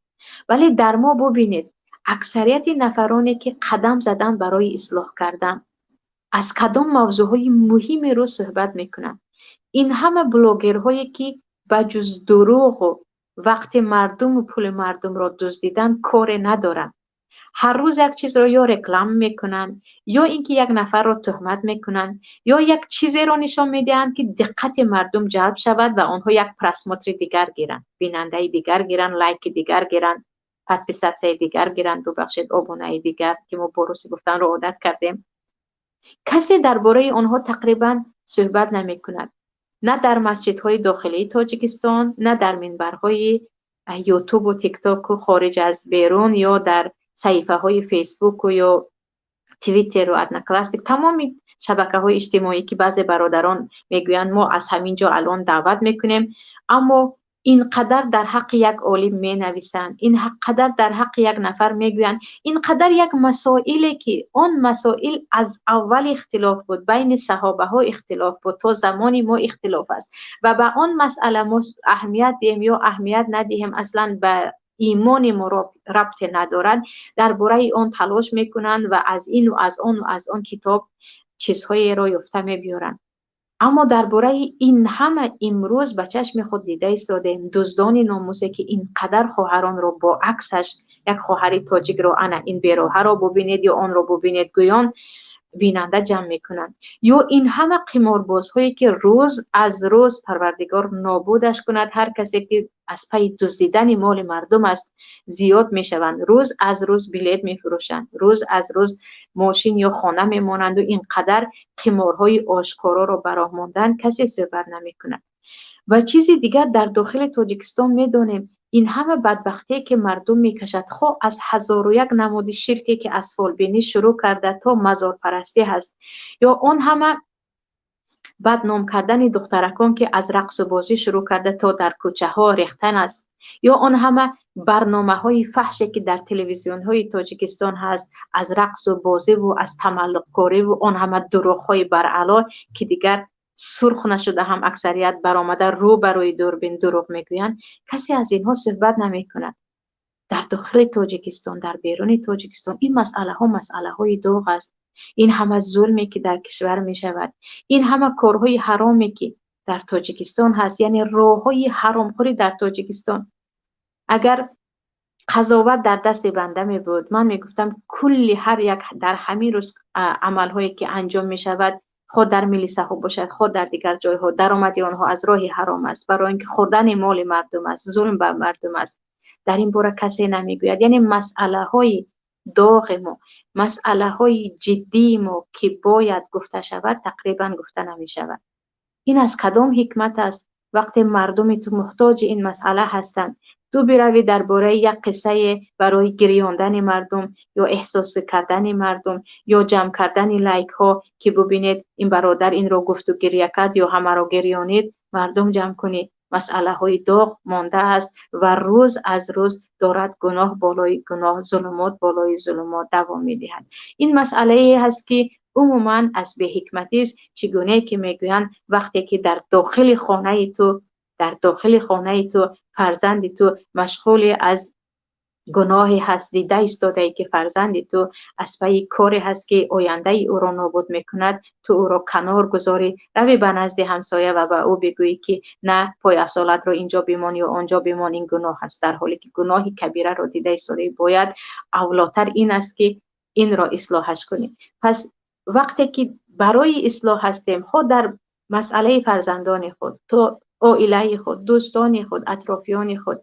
Вале дар мо бубинед, аксарияти нафароне ки қадам задан барои ислоҳ кардан, аз кадом мавзӯъҳои муҳими рӯз суҳбат мекунанд? Ин ҳама блогерҳое ки ба ҷуз дурӯғу вақти мардуму пули мардумро дуздидан коре надоранд, ҳар рӯз як чизро ё реклама мекунанд, ё ин ки як нафарро туҳмат мекунанд, ё як чизеро нишон медиҳанд, ки диққати мардум ҷалб шавад ва онҳо як просмотри дигар гиранд, бинандаи дигар гиранд, лайки дигар гиранд, подписатсияи дигар гиранд, бубахшед, обунаи дигар, ки мо бо русӣ гуфтанро одат кардем. Касе дар бораи онҳо тақрибан суҳбат намекунад, на дар масҷидҳои дохилии Тоҷикистон, на дар минбарҳои ютубу тиктоку хориҷ аз берун, ё дар саҳифаҳои фейсбуку ё твиттеру Одноклассник, тамоми шабакаҳои иҷтимоӣ, ки баъзе бародарон мегӯянд, мо аз ҳамин ҷо алон даъват мекунем, аммо ин қадар дар ҳаққи як олим менависанд, ин қадар дар ҳаққи як нафар мегӯянд, ин қадар як масоиле ки он масоил аз аввал ихтилоф буд, байни саҳобаҳо ихтилоф буд, то замони мо ихтилоф аст ва ба он масъала мо аҳамият диҳем ё аҳамият надиҳем, аслан ба имони мо рабте надорад, дар бораи он талош мекунанд ва аз ину аз ону аз он китоб чизҳоеро ёфта мебиёранд. Аммо дар бораи ин ҳама имрӯз ба чашми худ дида истодаем, дуздони номусе ки ин қадар хоҳаронро бо аксаш Як хоҳари тоҷикро ана ин бероҳаро бубинед ё онро бубинед гӯён бинанда ҷамъ мекунанд. Ё ин ҳама қиморбозҳое, ки рӯз аз рӯз, Парвардигор нобудаш кунад ҳар касе ки аз пайи дуздидани моли мардум аст, зиёд мешаванд, рӯз аз рӯз билет мефурӯшанд, рӯз аз рӯз мошин ё хона мемонанду ин қадар қиморҳои ошкороро ба роҳ мондан, касе суҳбат намекунад. Ва чизи дигар, дар дохили Тоҷикистон медонем, ин ҳама бадбахтие, ки мардум мекашад, хоҳ аз ҳазору як намуди ширке, ки аз фолбинӣ шурӯъ карда то мазорпарастӣ ҳаст, ё он ҳама бадном кардани духтаракон, ки аз рақсу бозӣ шурӯъ карда то дар кӯчаҳо рехтан аст, ё он ҳама барномаҳои фаҳше, ки дар телевизионҳои Тоҷикистон ҳаст, аз рақсу бозиву аз тамаллуқкориву он ҳама дурӯғҳои баръало, ки дигар сурх нашуда ҳам аксарият баромада рӯ ба рӯи дурбин дурӯғ мегӯянд, касе аз инҳо суҳбат намекунад. Дар дохили Тоҷикистон, дар беруни Тоҷикистон ин масъалаҳо масъалаҳои доғ аст. Ин ҳама зулме, ки дар кишвар мешавад, ин ҳама корҳои ҳароме, ки дар Тоҷикистон ҳаст, яъне роҳҳои ҳаромхӯрӣ дар Тоҷикистон. Агар қазоват дар дасти банда мебуд, ман мегуфтам, кулли ҳар як дар ҳамин рӯз амалҳое, ки анҷом мешавад, хоҳ дар милисаҳо бошад, хоҳ дар дигар ҷойҳо, даромади онҳо аз роҳи ҳаром аст, барои ин ки хӯрдани моли мардум аст, зулм ба мардум аст. Дар ин бора касе намегӯяд. Яъне масъалаҳои доғи мо, масъалаҳои ҷиддии мо, ки бояд гуфта шавад, тақрибан гуфта намешавад. Ин аз кадом ҳикмат аст, вақте мардуми ту муҳтоҷи ин масъала ҳастанд, ту биравӣ дар бораи як қиссае барои гирёндани мардум ё эҳсос кардани мардум ё ҷамъ кардани лайкҳо, ки бубинед, ин бародар инро гуфту гиря кард ё ҳамаро гирёнид, мардум ҷамъ кунӣ? Масъалаҳои доғ мондааст ва рӯз аз рӯз дорад гуноҳ болои гуноҳ, зулумот болои зулумот давом медиҳад. Ин масъалае ҳаст, ки умуман аз беҳикматист. Чӣ гунае ки мегӯянд, вақте ки дар дохили хонаи ту фарзанди ту машғули аз гуноҳе ҳаст, дида истодае, ки фарзанди ту аз пайи коре ҳаст, ки ояндаи ӯро нобуд мекунад, ту ӯро канор гузорӣ, равӣ ба назди ҳамсоя ва ба ӯ бигӯӣ, ки на, пойафзолатро инҷо бимон ё онҷо бимон, ин гуноҳ аст, дар ҳоле ки гуноҳи кабираро дида истодаӣ, бояд авлотар ин аст, ки инро ислоҳаш кунӣ. Пас вақте ки барои ислоҳ ҳастем, хоҳ дар масъалаи фарзандони худ, то оилаи худ, дӯстони худ, атрофиёни худ,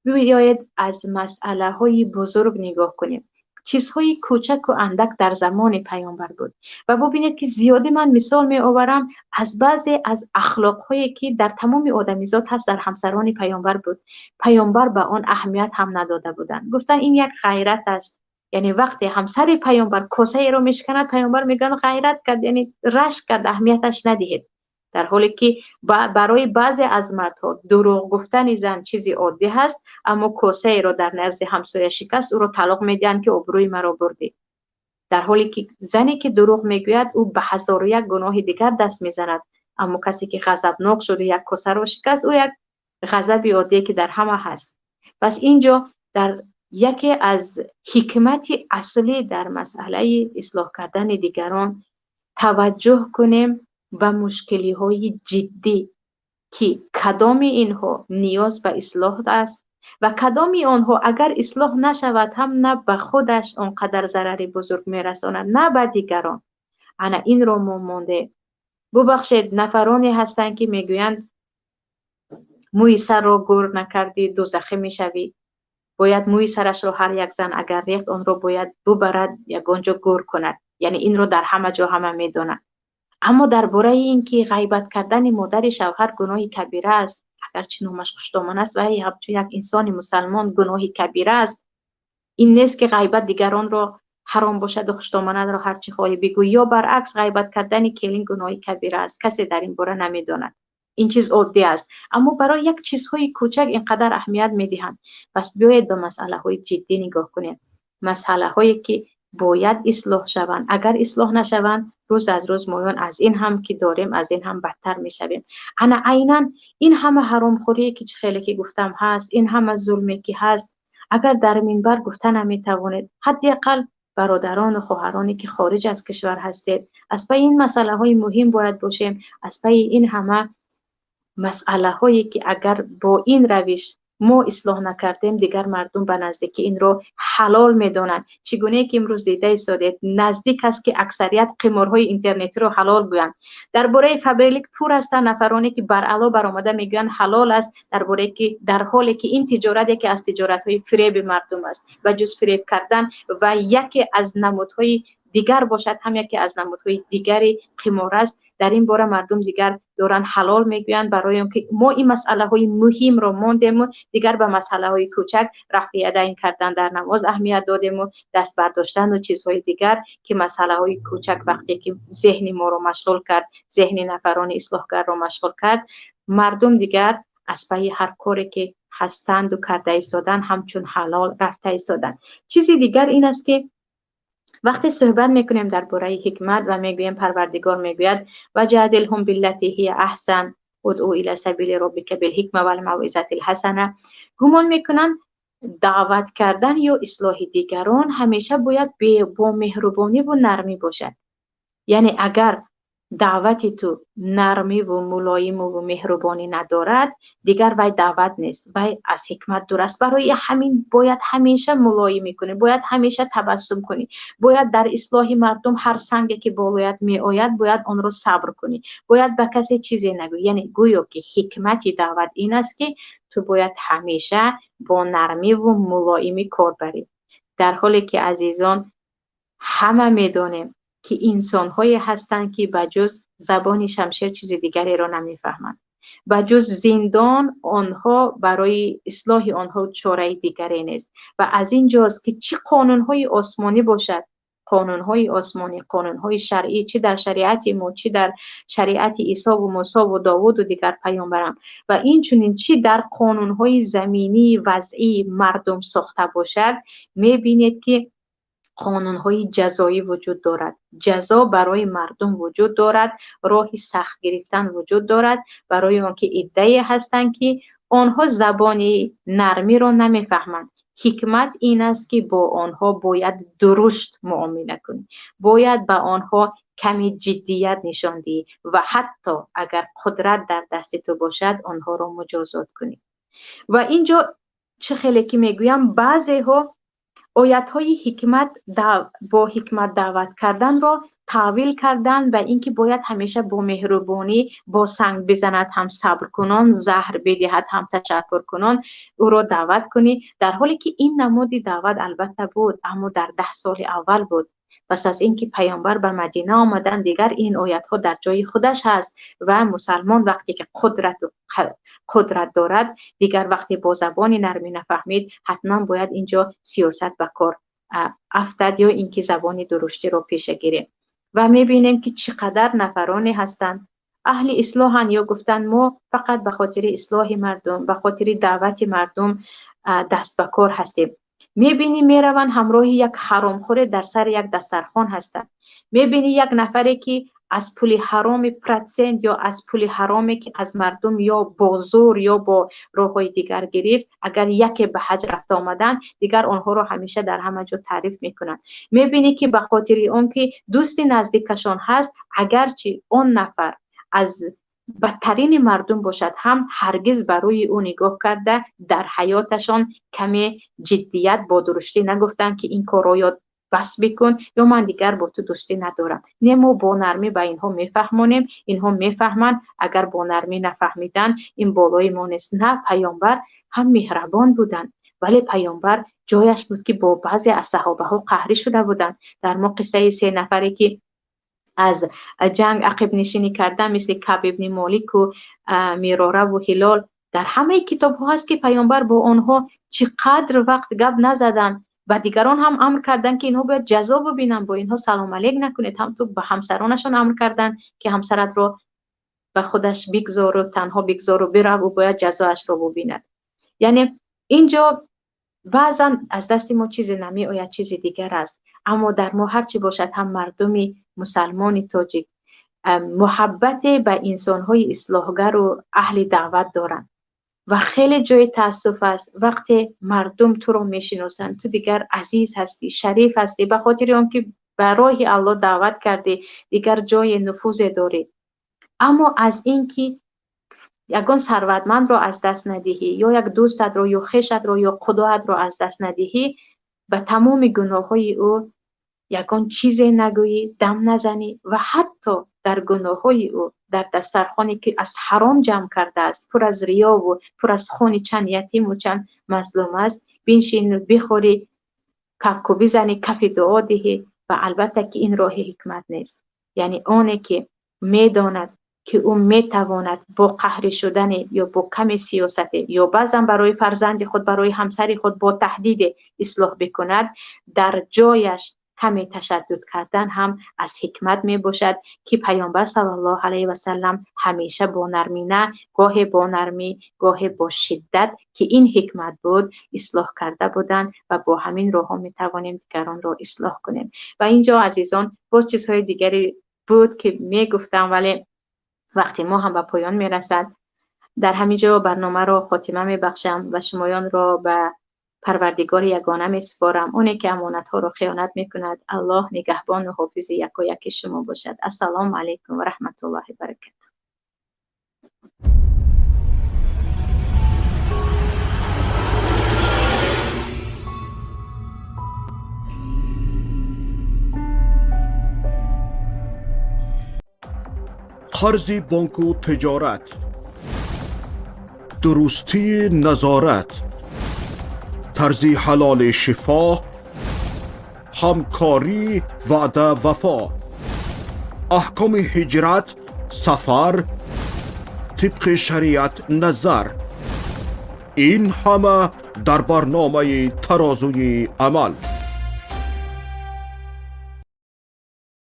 биёед аз масъалаҳои бузург нигоҳ кунем. Чизҳои кӯчаку андак дар замони паёмбар буд. Ва бубинед, ки зиёдӣ ман мисол меоварам аз баъзе аз ахлоқҳое, ки дар тамоми одамизод ҳаст, дар ҳамсарони паёмбар буд. Паёмбар ба он аҳамият ҳам надода буданд, гуфтанд, ин як ғайрат аст. Яъне вақте ҳамсари паёмбар косаеро мешиканад, паёмбар мегӯянд, ғайрат кард, яъне рашк кард, аҳамияташ надиҳед. Дар ҳоле ки барои баъзе аз мардҳо дурӯғ гуфтани зан чизи оддӣ ҳаст, аммо косаеро дар назди ҳамсоя шикаст, ӯро талоқ медиҳанд, ки обрӯи маро бурдӣ. Дар ҳоле ки зане, ки дурӯғ мегӯяд, ӯ ба ҳазору як гуноҳи дигар даст мезанад, аммо касе, ки ғазабнок шуду як косаро шикаст, ӯ як ғазаби оддие, ки дар ҳама ҳаст. Пас инҷо дар яке аз ҳикмати аслӣ дар масъалаи ислоҳ кардани дигарон таваҷҷӯҳ кунем ба мушкилиҳои ҷиддӣ, ки кадоми инҳо ниёз ба ислоҳ аст ва кадоми онҳо агар ислоҳ нашавад ҳам, на ба худаш он қадар зарари бузург мерасонад, на ба дигарон. Ана инро мо мондем. Бубахшед, нафароне ҳастанд, ки мегӯянд, мӯи сарро гур накардӣ, дӯзахӣ мешавӣ. Бояд мӯи сарашро ҳар як зан агар рехт, онро бояд бубарад, ягон ҷо гур кунад. Яъне инро дар ҳама ҷо ҳама медонанд. Аммо дар бораи ин ки ғайбат кардани модари шавҳар гуноҳи кабира аст, агарчи номаш хуштоман аст, вай ҳамчун як инсони мусалмон гуноҳи кабира аст. Ин нест, ки ғайбат дигаронро ҳаром бошаду хуштоманатро ҳар чӣ хоҳӣ бигӯ, ё баръакс, ғайбат кардани келин гуноҳи кабира аст, касе дар ин бора намедонад, ин чиз оддӣ аст. Аммо барои як чизҳои кӯчак ин қадар аҳамият медиҳанд. Пас биёед ба масъалаҳои ҷиддӣ нигоҳ кунем, масъалаҳое, ки бояд ислоҳ шаванд. Агар ислоҳ нашаванд, рӯз аз рӯз моён аз ин ҳам ки дорем, аз ин ҳам бадтар мешавем. Ана айнан ин ҳама ҳаромхӯрие, ки чӣ хеле ки гуфтам ҳаст, ин ҳама зулме, ки ҳаст, агар дар минбар гуфта наметавонед, ҳадди ақал бародарону хоҳароне, ки хориҷ аз кишвар ҳастед, аз пайи ин масъалаҳои муҳим бояд бошем, аз пайи ин ҳама масъалаҳое, ки агар бо ин равиш Мо ислоҳ накардем, дигар мардум ба наздикӣ инро ҳалол медонанд. Чӣ гунае ки имрӯз дида истодед, наздик аст, ки аксарият қиморҳои интернетиро ҳалол гӯянд. Дар бораи Фаберлик пур ҳастанд нафароне, ки баръало баромада мегӯянд, ҳалол аст, дар бораи ки дар ҳоле ки ин тиҷорат яке аз тиҷоратҳои фиреби мардум аст ва ҷуз фиреб кардан ва яке аз намудҳои дигар бошад ҳам, яке аз намудҳои дигари қимор аст. Дар ин бора мардум дигар доранд ҳалол мегӯянд, барои он ки мо ин масъалаҳои муҳимро мондему дигар ба масъалаҳои кӯчак, рафъи ядайн кардан дар намоз аҳамият додему даст бардоштану чизҳои дигар, ки масъалаҳои кӯчак вақте ки зеҳни моро машғул кард, зеҳни нафарони ислоҳгарро машғул кард, мардум дигар аз пайи ҳар коре ки ҳастанду карда истоданд, ҳамчун ҳалол рафта истоданд. Чизи дигар ин аст, ки вақте суҳбат мекунем дар бораи ҳикмат ва мегӯем, Парвардигор мегӯяд: وجادلهم بالتي هي أحسن ادع إلى سبيل ربك بالحكمة والموعظة الحسنة, гумон мекунанд, даъват кардан ё ислоҳи дигарон ҳамеша бояд бо меҳрубониву нармӣ бошад. Яъне агар даъвати ту нармиву мулоимуву меҳрубонӣ надорад, дигар вай даъват нест, вай аз ҳикмат дур аст. Барои ҳамин бояд ҳамеша мулоимӣ кунӣ, бояд ҳамеша табассум кунӣ, бояд дар ислоҳи мардум ҳар санге ки болоят меояд, бояд онро сабр кунӣ, бояд ба касе чизе нагӯӣ. Яъне гӯё ки ҳикмати даъват ин аст, ки ту бояд ҳамеша бо нармиву мулоимӣ кор барӣ, дар ҳоле ки, азизон, ҳама медонем, ки инсонҳое ҳастанд, ки ба ҷуз забони шамшер чизи дигареро намефаҳманд. Ба ҷуз зиндон онҳо, барои ислоҳи онҳо чораи дигаре нест. Ва аз ин ҷост, ки чӣ қонунҳои осмонӣ бошад, қонунҳои осмонӣ, қонунҳои шаръӣ, чӣ дар шариати мо, чӣ дар шариати Исову Мусову Довуду дигар паёмбарам, ва инчунин чӣ дар қонунҳои заминии вазъии мардум сохта бошад, мебинед, ки қонунҳои ҷазоӣ вуҷуд дорад, ҷазо барои мардум вуҷуд дорад, роҳи сахт гирифтан вуҷуд дорад, барои он ки иддае ҳастанд, ки онҳо забони нармиро намефаҳманд. Ҳикмат ин аст, ки бо онҳо бояд дурушт муомила кунӣ, бояд ба онҳо каме ҷиддият нишон диҳӣ ва ҳатто агар қудрат дар дасти ту бошад, онҳоро муҷозот кунӣ. Ва инҷо чӣ хеле ки мегӯям, баъзеҳо оятҳои ҳикмат, бо ҳикмат даъват карданро таъвил кардан ба ин ки бояд ҳамеша бо меҳрубонӣ, бо санг бизанад ҳам сабркунон, заҳр бидиҳад ҳам ташаккуркунон ӯро даъват кунӣ, дар ҳоле ки ин намуди даъват албатта буд, аммо дар 10 соли аввал буд. Пас аз ин ки паёмбар ба Мадина омаданд, дигар ин оятҳо дар ҷои худаш ҳаст ва мусалмон вақте ки қудрат дорад, дигар вақте бо забони нармӣ нафаҳмид, ҳатман бояд инҷо сиёсат ба кор афтад ё ин ки забони дуруштиро пеша гирем. Ва мебинем, ки чӣ қадар нафароне ҳастанд, аҳли ислоҳанд ё гуфтанд, мо фақат ба хотири ислоҳи мардум, ба хотири даъвати мардум даст ба кор ҳастем. Мебинӣ, мераванд, ҳамроҳи як ҳаромхӯре дар сари як дастархон ҳастанд. Мебинӣ, як нафаре ки аз пули ҳароми процент ё аз пули ҳароме ки аз мардум ё бо зӯр, ё бо роҳҳои дигар гирифт, агар яке ба ҳаҷ рафта омаданд, дигар онҳоро ҳамеша дар ҳама ҷо таъриф мекунанд. Мебинӣ, ки ба хотири он ки дӯсти наздикашон ҳаст, агарчи он нафар аз бадтарини мардум бошад ҳам, ҳаргиз ба рӯи ӯ нигоҳ карда, дар ҳаёташон каме ҷиддият бо дуруштӣ нагуфтанд, ки ин корро ё бас бикун, ё ман дигар бо ту дӯстӣ надорам. Не, мо бо нармӣ ба инҳо мефаҳмонем, инҳо мефаҳманд. Агар бо нармӣ нафаҳмиданд, ин болои мо нест. На, паёмбар ҳам меҳрабон буданд, вале паёмбар ҷояш буд, ки бо баъзе аз саҳобаҳо қаҳрӣ шуда буданд. Дар мо қиссаи се нафаре ки аз ҷанг ақибнишинӣ кардан, мисли Каъб ибни Молику Мирораву Ҳилол, дар ҳамаи китобҳо ҳаст, ки паёмбар бо онҳо чӣ қадр вақт гап назаданд. Ба дигарон ҳам амр карданд, ки инҳо бояд ҷазо бибинанд, бо инҳо салом алейк накунед. Ҳам ту ба ҳамсаронашон амр карданд, ки ҳамсаратро ба худаш бигзору танҳо бигзору бирав, ӯ бояд ҷазоашро бубинад. Яъне инҷо баъзан аз дасти мо чизе намеояд, чизи дигар аст, аммо дар мо ҳарчи бошад ҳам, мардуми мусалмони тоҷик муҳаббате ба инсонҳои ислоҳгару аҳли даъват доранд. Ва хеле ҷои таассуф аст, вақте мардум туро мешиносанд, ту дигар азиз ҳастӣ, шариф ҳастӣ, ба хотири он ки ба роҳи Аллоҳ даъват кардӣ, дигар ҷои нуфузе дорӣ, аммо аз ин ки Ягон сарватмандро аз даст надиҳӣ, ё як дӯстатро, ё хешатро, ё қудоатро аз даст надиҳӣ, ба тамоми гуноҳҳои ӯ ягон чизе нагӯӣ, дам назанӣ ва ҳатто дар гуноҳҳои ӯ, дар дастархоне ки аз ҳаром ҷамъ кардааст, пур аз риёву пур аз хуни чанд ятиму чанд мазлум аст, биншину бихӯрӣ, кафку бизанӣ, кафи дуо диҳӣ. Ва албатта ки ин роҳи ҳикмат нест. Яъне оне ки медонад ки ӯ метавонад бо қаҳрӣ шудане ё бо ками сиёсате ё баъзан барои фарзанди худ, барои ҳамсари худ бо таҳдиде ислоҳ бикунад, дар ҷояш каме ташаддуд кардан ҳам аз ҳикмат мебошад, ки Паёмбар саллаллоҳу алайҳи васаллам ҳамеша бо нармӣ, на гоҳе бо нармӣ, гоҳе бо шиддат, ки ин ҳикмат буд, ислоҳ карда буданд ва бо ҳамин роҳҳо метавонем дигаронро ислоҳ кунем. Ва инҷо азизон боз чизҳои дигаре буд ки мегуфтам, вале вақти мо ҳам ба поён мерасад. Дар ҳамин ҷо барномаро хотима мебахшам ва шумоёнро ба Парвардигори ягона месупорам, оне ки амонатҳоро хиёнат мекунад. Аллоҳ нигаҳбону ҳофизи якояки шумо бошад. Ассалому алайкум ва раҳматуллоҳи баракатуҳ. Қарзи бонку тиҷорат, дурустии назорат, тарзи ҳалоли шифо, ҳамкорӣ, ваъда, вафо, аҳкоми ҳиҷрат, сафар, тибқи шариат назар. Ин ҳама дар барномаи Тарозуи амал.